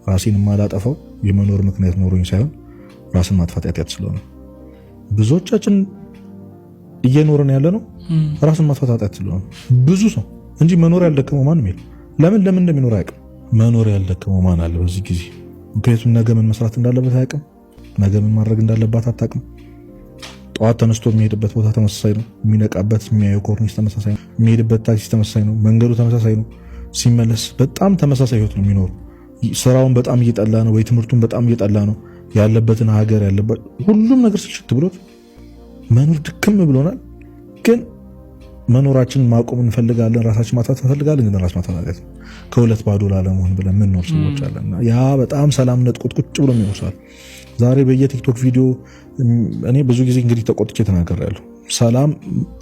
ራሴን የማላጠፋው የመኖር ምክንያት ኖሮኝ ሳይሆን ራስን ማጥፋት ኃጢአት ስለሆነ። ብዙዎቻችን እየኖርን ያለ ነው ራስን ማጥፋት ኃጢአት ስለሆነ ብዙ ሰው እንጂ መኖር ያልደከመው ማንም የለም። ለምን ለምን እንደሚኖር አያውቅም። መኖር ያልደከመው ማን አለ በዚህ ጊዜ? ምክንያቱም ነገ ምን መስራት እንዳለበት አያውቅም። ነገ ምን ማድረግ እንዳለባት አታውቅም። ጠዋት ተነስቶ የሚሄድበት ቦታ ተመሳሳይ ነው። የሚነቃበት የሚያየው ኮርኒስ ተመሳሳይ ነው። የሚሄድበት ታክሲ ተመሳሳይ ነው። መንገዱ ተመሳሳይ ነው። ሲመለስ በጣም ተመሳሳይ ህይወት ነው የሚኖሩ። ስራውን በጣም እየጠላ ነው ወይ ትምህርቱን በጣም እየጠላ ነው። ያለበትን ሀገር ያለበት ሁሉም ነገር ስልችት ብሎት መኖር ድክም ብሎናል። ግን መኖራችንን ማቆም እንፈልጋለን። ራሳችን ማጥፋት እንፈልጋለን። ግን ራስ ማጥፋት ኃጢአት ነው። ከሁለት ባዶ ላለመሆን ብለን የምንኖር ሰዎች አለን። ያ በጣም ሰላም ነጥቆት ቁጭ ብሎ የሚኖር ሰው። ዛሬ በየቲክቶክ ቪዲዮ እኔ ብዙ ጊዜ እንግዲህ ተቆጥቼ ተናግሬያለሁ። ሰላም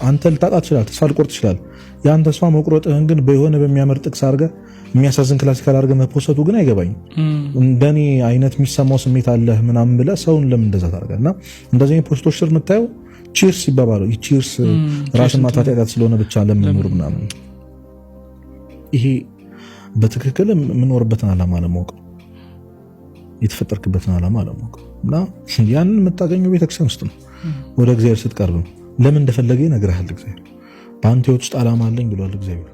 አንተ ልታጣ ትችላለህ፣ ተስፋ ልቆርጥ ትችላለህ። ያን ተስፋ መቁረጥህን ግን በሆነ በሚያምር ጥቅስ አድርገህ፣ የሚያሳዝን classical አድርገህ መፖሰቱ ግን አይገባኝም። እንደኔ አይነት የሚሰማው ስሜት አለህ ምናምን ብለህ ሰውን ለምን እንደዛ ታደርጋለህ? እና እንደዚህ አይነት post ኦች ስር የምታየው cheers ይባባሉ። Cheers ራስን ማጥፋት ኃጢአት ስለሆነ ብቻ ለምንኖር ምናምን፣ ይሄ በትክክል የምኖርበትን ዓላማ አለማወቅ፣ የተፈጠርክበትን ዓላማ አለማወቅ። እና ያንን የምታገኘው ቤተክርስቲያን ውስጥ ነው። ወደ እግዚአብሔር ስትቀርብ ነው። ለምን እንደፈለገ ይነግርሃል እግዚአብሔር። በአንተ ህይወት ውስጥ ዓላማ አለኝ ብሏል እግዚአብሔር።